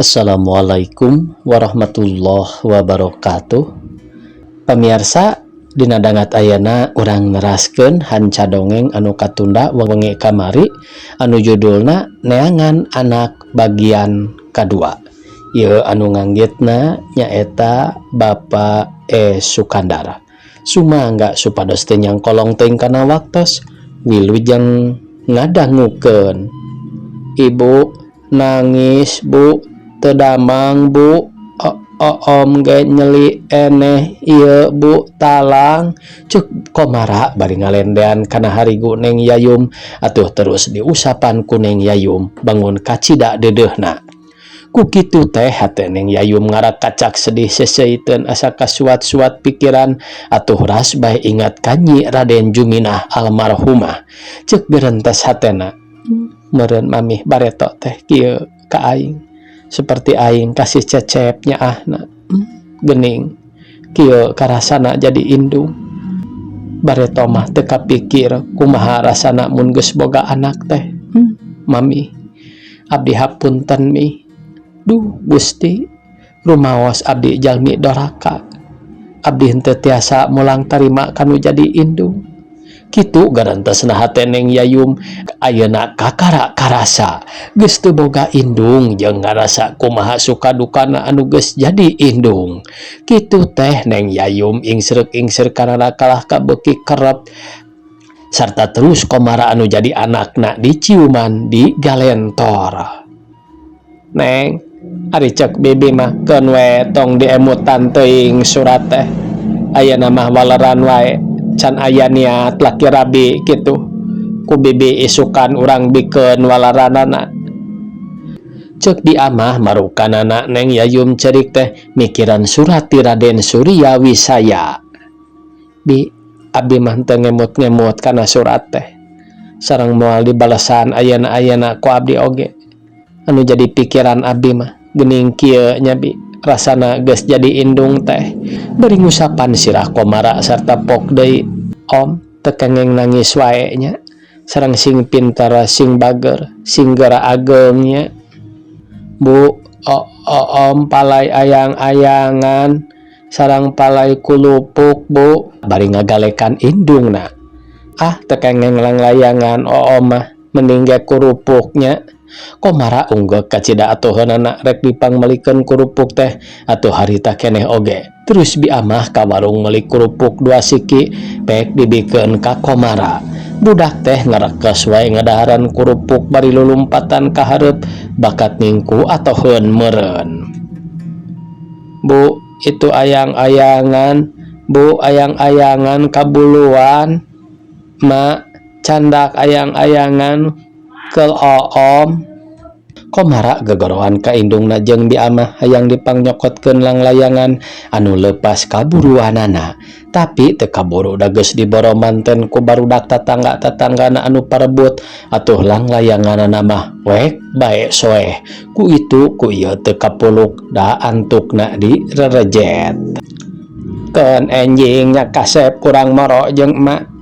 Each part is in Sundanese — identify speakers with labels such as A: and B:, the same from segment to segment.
A: Assalamualaikum warahmatullahi wabarakatuh. Pemirsa, dina dangat ayana urang neraskeun hanca dongeng anu katunda wengi kamari anu judulna Neangan Anak bagian kadua. Ieu anu nganggitna nyaeta Bapak E Sukandar. Sumangga supados teu nyangkolong teuing kana waktos, wilujeng ngadangukeun. Ibu nangis, Bu, teu damang, Bu. Oom ge nyeli eneh ieu, Bu, talang, cek Komara bari ngalendean kana harigu Neng Yayum. Atuh terus diusapan ku Neng Yayum bangun kacida deudeuhna. Ku kitu teh hate Neng Yayum ngarakacak sedih seseuiteun, asa kasuat-suat pikiran. Atuh ras bae ingat ka Nyi Raden Juminah almarhumah. Cek gerentes hatena, meureun mamih bareto teh kieu ka aing seperti aing kasih Cecep nyaahna. Gening kieu karasana jadi indung. Bareto mah teu kapikir kumaha rasana mun geus boga anak teh. Mami, abdi hapunten, Mi. Duh Gusti, rumaos abdi jalmi doraka. Abdi henteu tiasa mulang tarima kanu jadi indung. Kitu garentesna hate Neng Yayum. Ayeuna kakara karasa geus teu boga indung jeung ngarasa kumaha suka dukana anu geus jadi indung. Kitu teh Neng Yayum ingsreuk-ingsreuk karana kalah ka beuki kerep sarta terus Komara anu jadi anakna diciuman di galentor. Neng, ari cek bibi mah keun we, tong diemutan teuing surat teh. Ayeuna mah waleran wae, can aya niat laki rabi kitu. Ku bibi isukan urang bikeun waleranana, cek Bi Amah marukanana. Neng Yayum cerik teh mikiran surat ti Raden Surya Wisaya. Bi, abdi mah teu ngemut-ngemut kana surat teh, sareng moal dibalesan ayeuna-ayeuna ku abdi oge. Anu jadi pikiran abdi mah geuning kieu nya, Bi, rasana geus jadi indung teh. Bari ngusapan sirah Komara sarta pok deui. Om, teu kengeng nangis wae nya, sareng sing pintar, sing bager, sing geura ageng nya. Bu, oom palai ayang-ayangan sareng palai kulupuk, Bu, bari ngagalekan indungna. Ah, teu kengeng langlayangan oom mah, mending ge kurupuk nya. Komara unggeuk kacida atuheunana rek dipangmelikeun kurupuk teh. Atuh harita keneh oge terus Bi Amah ka warung meuli kurupuk dua siki, pek dibikeun ka Komara. Budak teh ngarekes wae ngadaharan kurupuk bari lulumpatan ka hareup bakat ningku atoheun meureun. Bu, itu ayang-ayangan. Bu, ayang-ayangan kabuluan. Ma, candak ayang-ayangan kel oom. Komara gegorohan ka indungna jeung Bi Amah hayang dipangnyokotkeun langlayangan anu leupas kaburuanana, tapi teu kaburu da geus diboro manten ku barudak tatangga-tatanggana anu parebut. Atuh langlayanganana mah wek bae soeh ku itu ku ieu, teu kapuluk da antukna di rerejet. Keun enjing nya, kasep kurang moro jeung emak.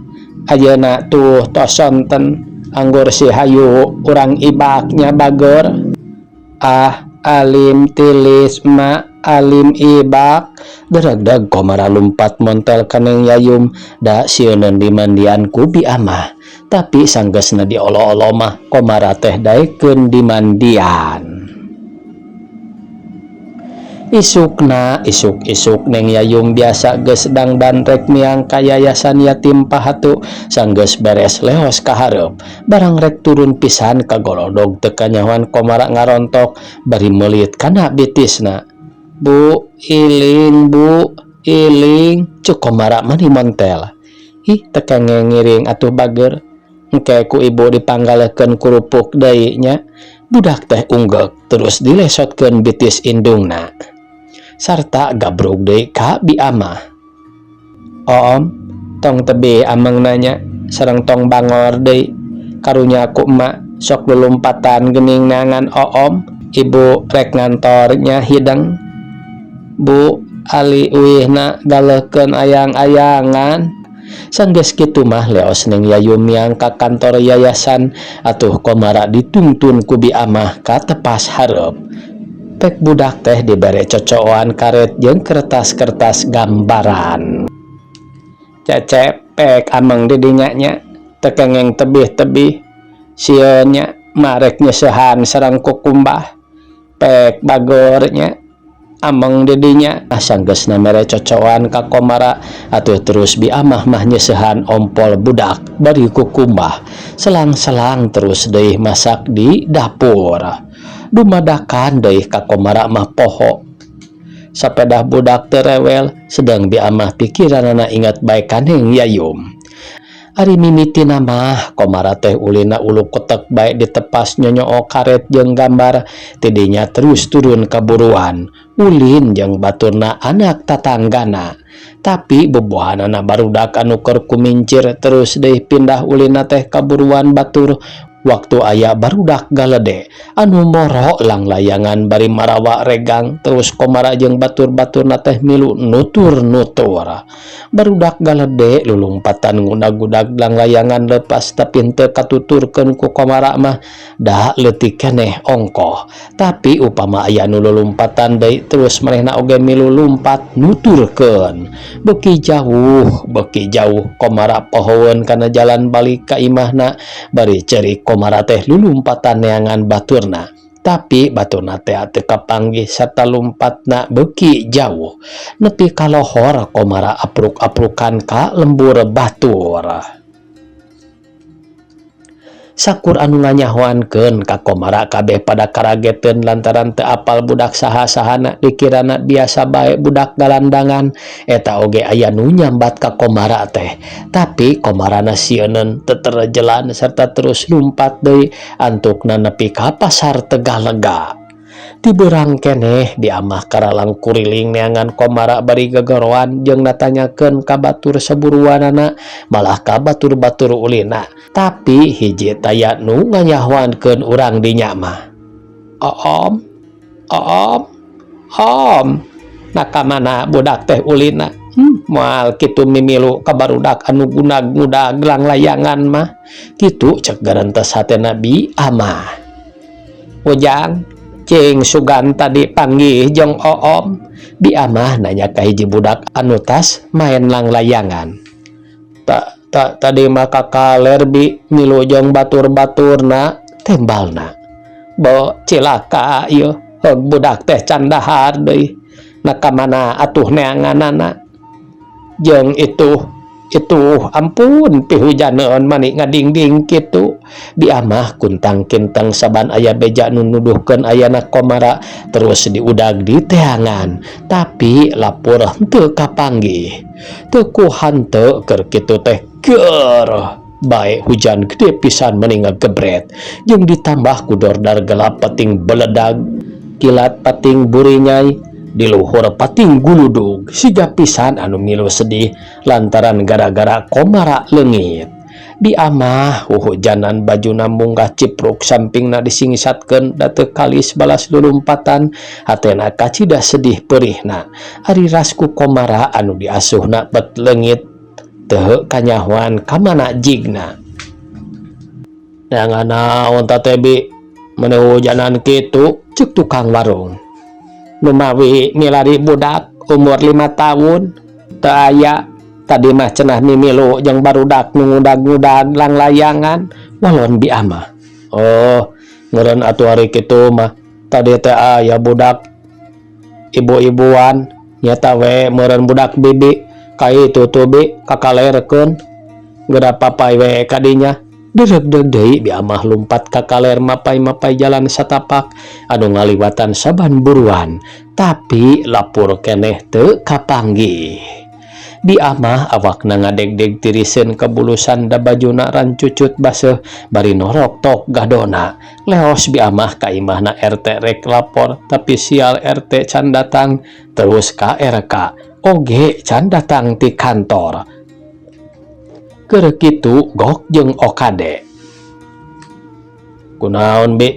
A: Ayeuna tuh tos sonten, anggur si hayu urang ibak nya, bager. Ah, alim tilis, Mak, alim ibak. Deregdeg Komara lumpat montel ka Neng Yayum da sieuneun dimandian ku Bi Amah, tapi sanggeusna diolo-olo mah Komara teh daekeun dimandian. Isukna isuk-isuk Neng Yayum biasa geus dangdan rek miang ka Yayasan Yatim Pahatu. Sanggeus beres leos ka hareup. Barang rek turun pisan kagolodog teu kanyahoan Komara ngarontok bari meulit kana bitisna. Bu, iling, Bu, iling, cuk Komara mani montel. Ih, teu kengeng ngiring atuh, bager. Engke ku ibu dipanggalehkeun kurupuk deui nya. Budak teh unggeuk terus dilesotkeun bitis indungna sarta gabrug deui ka Bi Amah. Oom, tong tebih ameng nanya sareng tong bangor deui. Karunya ku emak sok lulumpatan geuning neangan oom. Ibu rek ngantor nya, hideng. Bu, ali uihna galehkeun ayang-ayangan. Sanggeus kitu mah leos Neng Yayum miang ka kantor yayasan. Atuh Komara ditungtun ku Bi Amah ka tepas hareup. Pek budak teh dibere cocoan karet jeung kertas-kertas gambaran. Cecep pek ameng di dinya nya teu kengeng tebih-tebih sieun nya marek nyeusehan sareng kukumbah pek bageur nya ameng di dinya. Sanggeusna mere cocoan ka Komara atuh terus bi amah mah nyeusehan ompol budak bari kukumbah selang-selang terus deui masak di dapur. Dumadakan deui ka Komara mah poho sapedah budak teu rewel sedang bi amah pikiranana ingat bae ka Neng Yayum. Ari mimitina mah Komara teh ulinna ulu kotek bae ditepas nyonyoo karet jeung gambar tidinya terus turun ka buruan ulin jeung baturna anak tatanggana. Tapi bubuhanana barudak anu keur kumincir terus deui pindah ulinna teh ka buruan batur waktu aya barudak galede anu moro langlayangan bari marawa regang terus Komara jeung batur-baturna teh milu nutur-nutur. Barudak galede lulumpatan ngudag-gudag langlayangan lepas tapi henteu katuturkeun ku Komara mah da leutik keneh ongkoh. Tapi upama aya nu lulumpatan deui terus manehna oge milu lumpat nuturkeun. Beuki jauh Komara pohoeun kana jalan balik ka imahna bari ceurik Komara teh lulumpatan neangan baturna. Tapi baturna teh teu kapanggih sarta lumpatna beuki jauh. Nepi ka lohor Komara apruk-aprukan ka lembur batur. Sakur anu nganyahoankeun ka Komara kabeh pada karageteun lantaran teu apal budak saha-sahana dikirana biasa bae budak galandangan eta oge aya nu nyambat ka Komara teh. Tapi Komarana sieuneun teu terejelan serta terus lumpat deui antukna nepi ka pasar Tegalega. Ti beurang keneh bi amah karalang kuriling neangan Komara bari gagoroan jeung natanyakeun ka batur saburuanana malah ka batur-batur ulina. Tapi hiji taya nu nganyahoankeun urang dinya mah. Oom, oom, om, nah ka mana budak teh ulina? Moal kitu mimilu ka barudak anu gunag-gudag langlayangan mah. Kitu cek garentes hatena bi amah. Ujang, cing sugan tadi panggih jeung oom. Bi amah nanya ka hiji budak anu tas main langlayangan. Tak tadi mah kakaler bi milu jeung batur-baturna tembalna. Bo cilaka ieu heug budak teh can dahar deui. Nah ka mana atuh neanganana? Jeung itu ampun pihujaneun mani ngadingding kitu. Bi amah kuntang kintang saban aya beja nu nuduhkeun ayana Komara terus diudag di teangan. Tapi lapor henteu kapanggih. Teu ku hanteu keur kitu teh geur bae hujan gede pisan meni ngagebret jeung ditambah ku dordar gelap pating beledag kilat pating burinyai di luhur pating guludug siga pisan anu milu sedih lantaran gara-gara Komara leungit. Bi amah huhujanan bajuna munggah cipruk sampingna disingsatkeun da teu kalis balas lulumpatan hatena kacida sedih peurihna. Ari ras ku Komara anu diasuhna bet leungit teu kanyahoan ka mana jigna. Neangan naon ta teh bi meni hujanan kitu ceuk tukang warung. Numawi milari budak umur 5 tahun teu aya tadi mah cenah mimilu jeung barudak nu ngudag-ngudag langlayangan walon bi amah. Oh meureun atuh ari kitu mah tadi teh aya budak ibu-ibuan nyata we meureun budak bibi ka itu tuh bi kakalerkeun geura papay we kadinya. Dereugdeug deui bi amah lumpat ka kaler mapay-mapay jalan satapak anu ngaliwatan saban buruan tapi lapur keneh teu kapanggih. Bi amah awakna ngadegdeg tiriseun kabulusan da bajuna rancucut baseuh bari norok tok gadona. Leos bi amah ka imahna RT rek lapor tapi sial RT can datang terus ka RK oge can datang ti kantor. Keur kitu gok jeung okade. Kunaon bi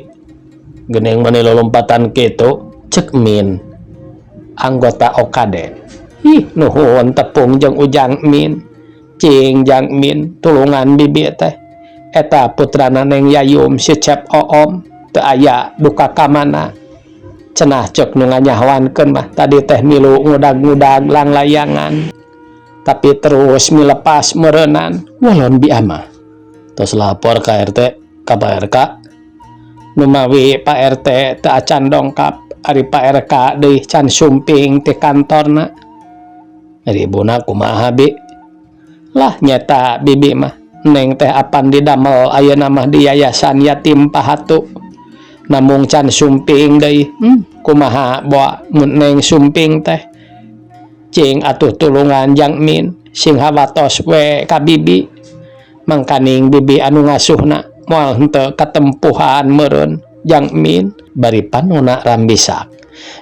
A: geuning meni lolompatan kitu cek Min anggota okade. Ih nuhun tepung jeung Ujang Min cing jang Min tulungan bibi teh eta putrana Neng Yayum si Cep Oom teu aya duka ka mana. Cenah cek nu nganyahoankeun mah tadi teh milu ngudag-ngudag langlayangan. Tapi terus milepas meureunan. Walon bi amah. Tos lapor ka RT ka Pak RK. Numawi Pak RT teu acan dongkap, ari Pak RK deui can sumping ti kantorna. Ari ibuna kumaha bi? Lah nyeta bibi mah. Neng teh apan didamel ayeuna mah di Yayasan Yatim Pahatu. Namung can sumping deui. Kumaha boa mun neng sumping teh. Cing atuh tulungan jang min sing hawatos we ka bibi. Mangkaning bibi anu ngasuhna moal henteu katempuhan meureun jang min bari panona rambisak.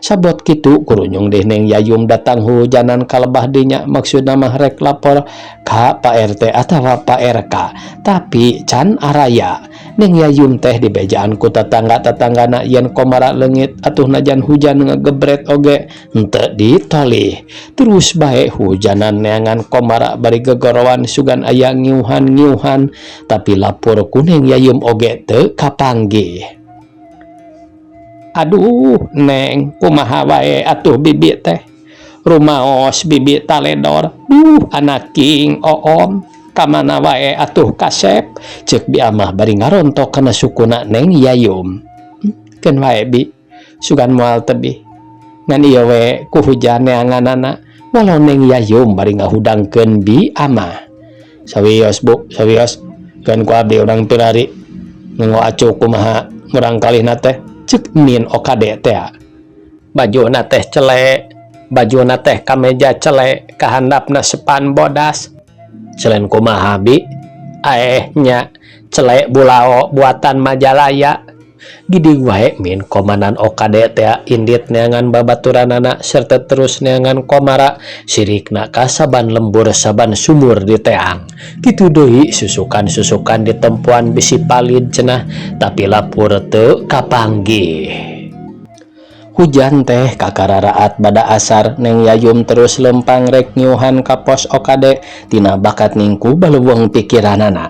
A: Sabot kitu kurunyung deh Neng Yayum datang hujanan kalebah dinya maksudna mah rek lapor ka Pak RT atawa Pak RK tapi can araya. Neng Yayum teh dibejaan ku tetangga-tetanggana yen komara leungit atuh najan hujan ngegebret oge henteu ditolih. Terus bae hujanan neangan komara bari gegorowan sugan aya ngiuhan-ngiuhan tapi lapor ku Neng Yayum oge teu kapanggih. Aduh Neng kumaha wae atuh bibi teh rumaos bibi taledor duh anaking oom kamana wae atuh kasep cek bi amah bari ngarontok kana sukuna Neng Yayum. Keun wae bi sugan moal tebih ngan ieu we ku hujan neanganana walau Neng Yayum bari ngahudangkeun bi amah. Sawios bu sawios keun ku abdi urang pilari nganggo acuk kumaha murang kalihna teh cek min okade teh bajuna teh cele bajuna teh kameja cele kahandapna sepan bodas selain kumaha bi aeh nya cele bulao buatan Majalaya gidi wae min komanan okade teh indit neangan babaturanana serta terus neangan komara sirikna ka saban lembur saban sumur di teang kitu deui susukan-susukan di tempuan bisi palid cenah tapi lapur teu kapanggih. Hujan teh kakararaat bada asar Neng Yayum terus lempang rek ngiuhan ka pos okade tina bakat ningku baleuweung pikiranana.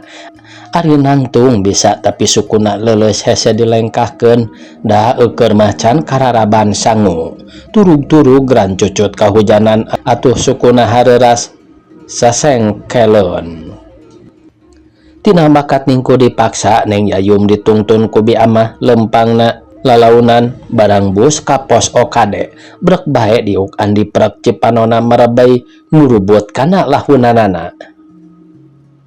A: Ari nangtung bisa tapi sukuna leuleus hese dilengkahkeun da eukeun mah can kararaban sangu. Turug-turug rancucut kahujanan atuh sukuna hareuras sasengkeleun. Tina bakat ningku dipaksa Neng Yayum ditungtun ku bi amah lempangna lalaunan barang bus ka pos okade brek bae diuk andi prek cipanona merebei ngurubut kana lahunanana.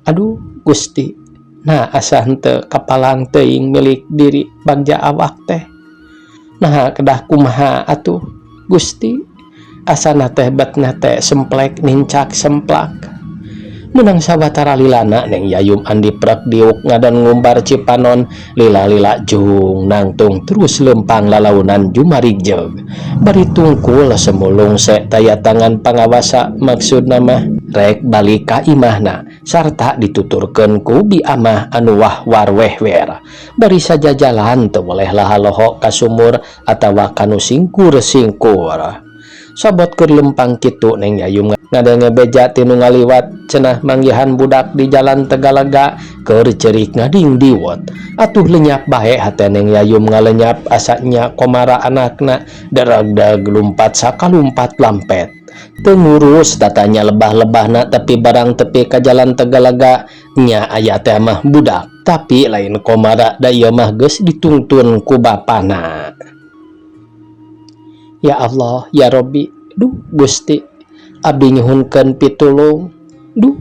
A: Aduh Gusti nah asa henteu kapalang teuing milik diri bagja awak teh nah kedah kumaha atuh Gusti asana teh betna teh semplek nincak semplak menang sawatara lilana Neng Yayum andi prek diuk ngadan ngumbar cipanon lila-lila jung nangtung terus lempang lalaunan jumarijeg bari tungkul semulung se taya tangan pangawasa maksudna mah rek balik ka imahna sarta dituturkeun ku bi amah anu wah war wehwer bari sajajalan teu boleh lahaloho ka sumur atawa kanu singkur-singkur. Sabot keur lempang kitu Neng Yayum ngadenge beja tinu ngaliwat cenah manggihan budak di jalan Tegalega keur cerik ngading diwot atuh lenyap bae hate Neng Yayum ngalenyap asanya komara anakna deragdag lumpat sakalumpat lampet teu ngurus tatanya lebah-lebahna tapi barang tepi ka jalan Tegalega nya aya teh mah budak tapi lain komara da ieu mah geus ditungtun ku bapana. Ya Allah ya Robbi duh Gusti abdi nyuhunkeun pitulung duh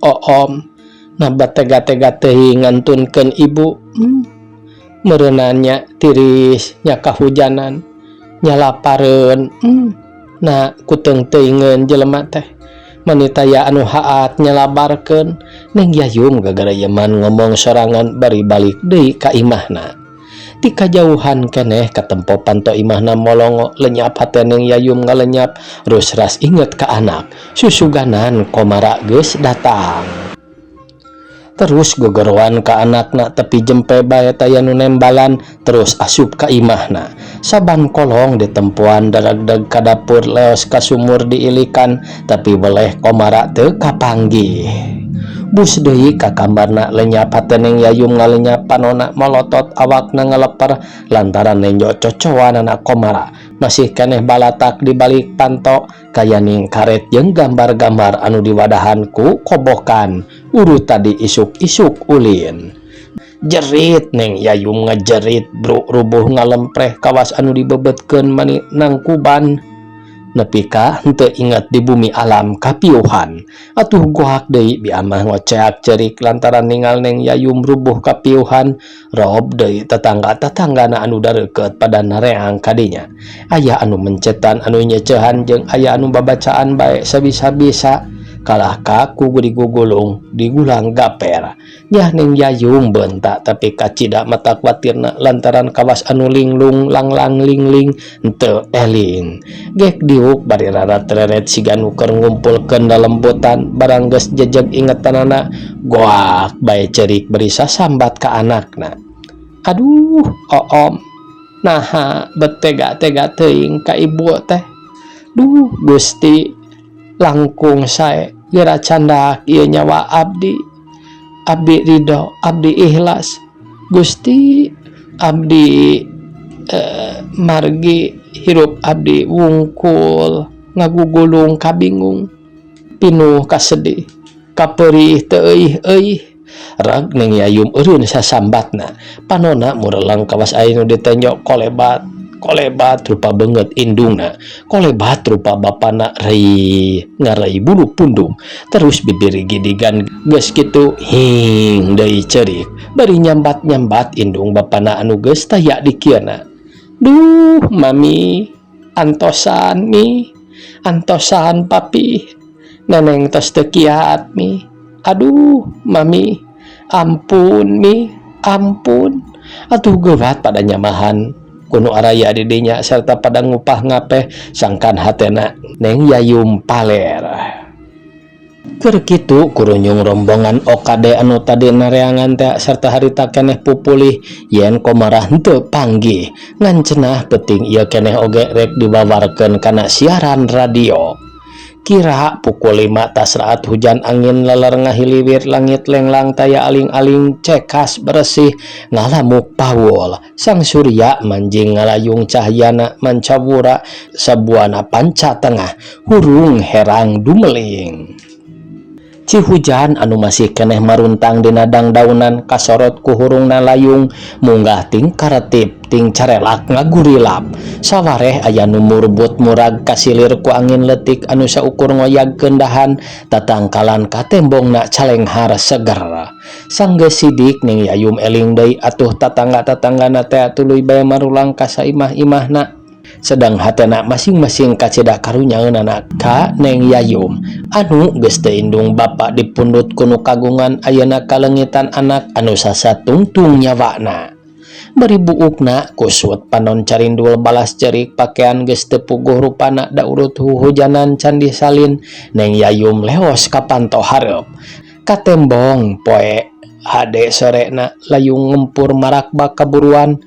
A: oom nabat tega-tega teuing ngantunkeun ibu meureunannya tiris nya kahujanan nya lapareun na kuteung teuingeun jelema teh manitaya anu haat nyalabarkeun Neng Yayum gagarayeman ngomong sorangan bari balik deui ka imahna. Ti kajauhan keneh katempo panto imahna molongo lenyap hate Neng Yayum ngalenyap rusras inget ka anak susuganan komara geus datang. Terus gogorowan ka anakna tepi jempe bae taya nu nembalan terus asup ka imahna. Saban kolong ditempuan daragdag ka dapur leos ka sumur diilikan tapi weleh komara teu kapanggih. Bus deui ka kamarna lenyap hate Neng Yayum ngalenyap panona molotot awakna ngeleper lantaran nenjo cocoanana Komara masih keneh balatak di balik panto kayaning karet jeung gambar-gambar anu diwadahan ku kobokan urut tadi isuk-isuk ulin. Jerit Neng Yayum ngajerit bro rubuh ngalempreh kawas anu dibebetkeun mani nangkuban nepi ka henteu inget di bumi alam kapiuhan. Atuh gohak deui bi amah ngoceak cerik lantaran ningal Neng Yayum rubuh kapiuhan. Rob deui tetangga-tetanggana anu dareukeut pada nareang kadinya, aya anu mencetan, anu nyecehan, jeung aya anu babacaan bae sabisa-bisa. Kalah ka ku digugulung digulang gaper. Nyah Neng Yayum bentak tapi kacida mata kuatirna lantaran kawas anu linglung langlang lingling henteu eling. Gek diuk bari rarat-reret siga nu keur ngumpulkeun lembutan. Barang geus jejeg ingetanana, goak bae cerik bari sasambat ka anakna, "Aduh, oom, naha bet tega-tega teuing ka ibu teh? Duh Gusti, langkung sae geura candak ieu nyawa abdi. Abdi ridho, abdi ikhlas, Gusti. Abdi margi hirup abdi wungkul ngagugulung kabingung, pinuh kasedih, kaperih teu euih-euih." Rag Neng Yayum eureun sasambatna, panona mureleng kawas aya nu ditenjok kolebat kolebat rupa beungeut indungna, kolebat rupa bapana, rei ngarai bulu pundung terus bibir gidigan. Geus kitu hing deui ceurik bari nyambat-nyambat indung bapana anu geus taya dikieuna. "Duh Mami, antosan Mi, antosan Papi, Neneng tos teu kiat, Mi. Aduh Mami, ampun Mi, ampun." Atuh geuwat pada nyamahan ku nu araya di dinya serta pada ngupah ngapeh sangkan hatena Neng Yayum paler. Keur kitu kurunyung rombongan OKD anu tadi nareangan teh serta harita keneh pupulih yen Komarah henteu panggih ngan cenah penting ieu keneh oge rek diwawarkeun kana siaran radio. Kira pukul 5 tas raat hujan angin leler ngahiliwir, langit lenglang taya aling-aling, cekas bersih ngalamuk paul. Sang surya manjing ngalayung cahyana mancawura sabuana panca tengah hurung herang dumeling. Ci hujan anu masih keneh maruntang dina dangdaunan kasorot ku hurungna layung munggah ting karetip ting carelak ngagurilap. Sawareh aya nu murbut murag kasilir ku angin leutik anu saukur ngoyagkeun dahan tatangkalan katembongna calenghar seger. Sanggeus sidik Ning Yayum eling deui, atuh tatangga-tatanggana teh tuluy bae marulang ka saimah-imahna, sedang hatena masing-masing kacida karunyaeunana ka Neng Yayum anu geus teu indung bapa, dipundut ku nu kagungan, ayeuna kalengitan anak anu sasatungtung nyawana. Bari buukna kusut, panon carindul balas cerik, pakean geus teu puguh rupana da urut huhujanan can disalin, Neng Yayum leos ka panto hareup. Katembong poe hade sorena layung ngempur marakbak kaburuan.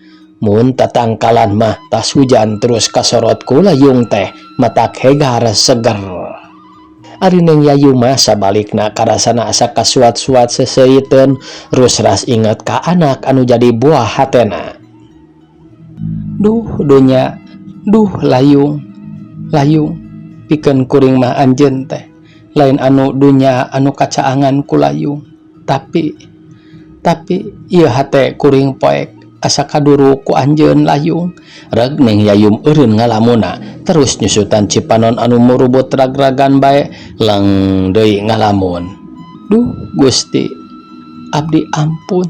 A: Mun tatangkalan mah tas hujan terus kasorot ku layung teh matak hegar seger. Ari Neng Yayu mah sabalikna karasana asa kasuat-suat seseuiteun, rusras inget ka anak anu jadi buah hatena. "Duh dunya, duh layung, layung pikeun kuring mah anjeun teh lain anu dunya anu kacaangan ku layung, tapi ieu hate kuring poek asa kaduru ku anjeun, layung." Reg Neng Yayum eureun ngalamuna terus nyusutan cipanon anu murubut ragragan bae leng deui ngalamun. "Duh Gusti, abdi ampun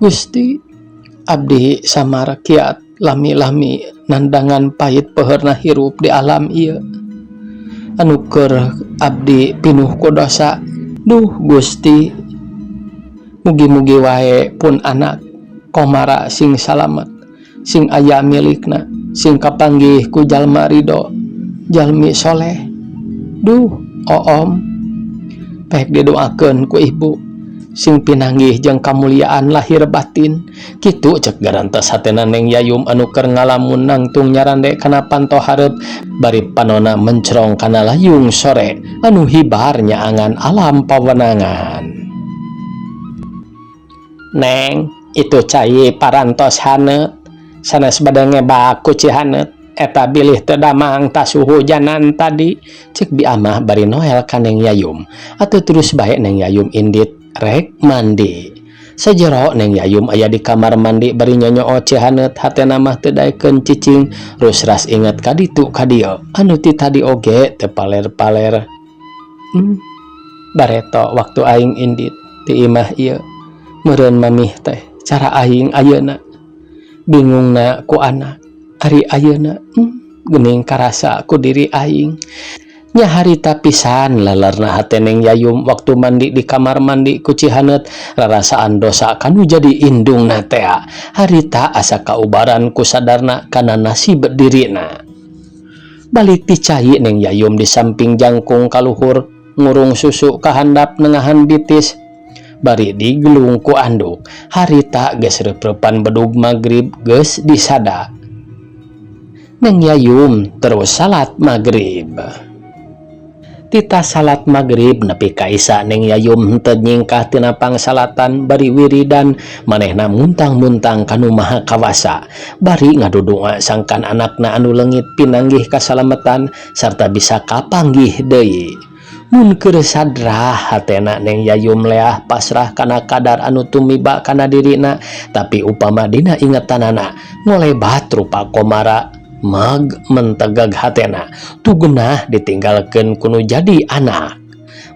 A: Gusti, abdi samar kiat lami-lami nandangan pahit peherna hirup di alam ieu anu keur abdi pinuh ku dosa. Duh Gusti, mugi-mugi wae pun anak Komara sing salamet, sing aya milikna, sing kapanggih ku jalma ridho, jalmi soleh. Duh oom, pek didoakeun ku ibu Sing pinanggih jeung kamuliaan lahir batin. Kitu cek garantos hatena Neng Yayum anu keur ngalamun nangtung nyarande kana panto hareup bari panona mencrong kana layung sore anu hibar nyaangan alam pawenangan. Neng, itu cai parantos haneut. Sanes bade ngebak ku Cihaneut. Eta bilih teu damang tas hujanan tadi. Cek Bi Amah bari noel ka Neng Yayum. Atuh terus bae Neng Yayum indit rek mandi. Sajero Neng Yayum aya di kamar mandi bari nyonyoo Cihaneut hatena mah teu daekeun cicing rusras inget ka ditu ka dieu anu ti tadi oge teu paler-paler. Bareto waktu aing indit ti imah ieu meureun mamih teh cara aing ayeuna bingungna ku anak ari ayeuna geuning karasa ku diri aing. Nya harita pisan lelerna hate Neng Yayum waktu mandi di kamar mandi ku Cihaneut rarasaan dosa kanu jadi indungna tea. Harita asa kaubaran ku sadarna kana nasib dirina. Balik ti cai Neng Yayum di samping jangkung kaluhur ngurung susu kahandap nengahan bitis bari digelung ku anduk. Harita geus reupreupan bedug magrib geus disada. Neng Yayum terus salat magrib. Tita salat magrib nepi ka Isya Neng Yayum henteu nyingkah tina pangsalatan bari wiridan manehna muntang-muntang ka Nu Maha Kawasa bari ngadudua sangkan anakna anu leungit pinanggih kasalametan sarta bisa kapanggih deui. Mun keur sadrah hatena Neng Yayum leah pasrah kana kadar anu tumiba kana dirina tapi upama dina ingetanana ngolebat rupa komara mag mentegag hatena tugenah ditinggalkeun ku nu jadi anak.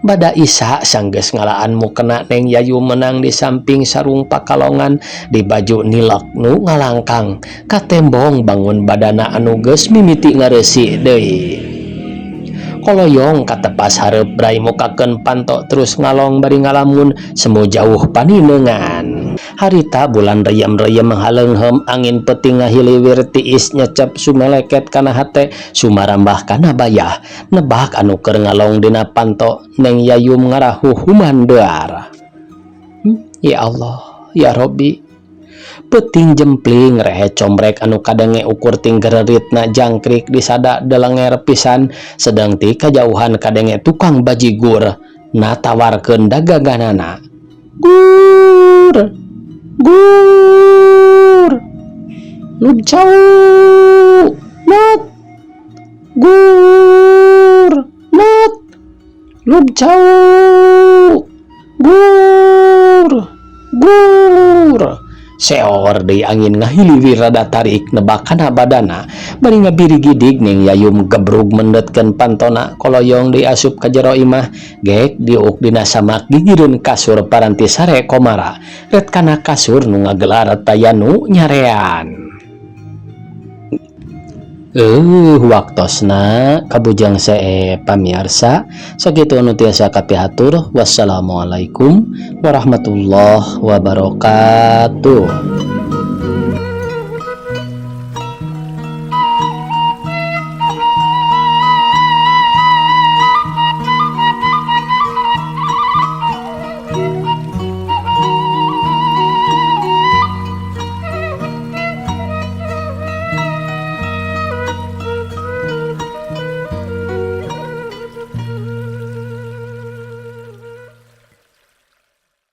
A: Bada Isya sanggeus ngalaan mukena Neng Yayum menang di samping sarung pakalongan di baju nilak nu ngalangkang katembong bangun badana anu geus mimiti ngareusi deui. Koloyong katepas hareup brai mukakeun panto terus ngalong bari ngalamun semu jauh panineungan. Harita bulan reyem-reyem haleungheum angin peuting ngahiliwir tiis nyecep sumeleket kana hate sumarambah kana bayah nebak anu keur ngalong dina panto Neng Yayum ngarahuh humandear. Ya Allah, ya Robbi. Peuting jempling rehe combrek anu kadenge ukur ting gereritna jangkrik disada delenger pisan sedang ti kajauhan kadenge tukang bajigur natawarkeun dagaganana. Gur gur lubcau nat gur nat lubcau gur gur. Seor deui angin ngahiliwir rada tarik nebak kana badana bari ngabirigidig Neng Yayum gebrug mendetkeun pantona koloyong deui asup ka jero imah gek diuk dina samak gigireun kasur paranti sare komara ret kana kasur nu ngagelar taya nu nyarean. Waktosna kabujang see pamiarsa sakitu anu tiasa kapihatur. Wassalamualaikum warahmatullahi wabarakatuh.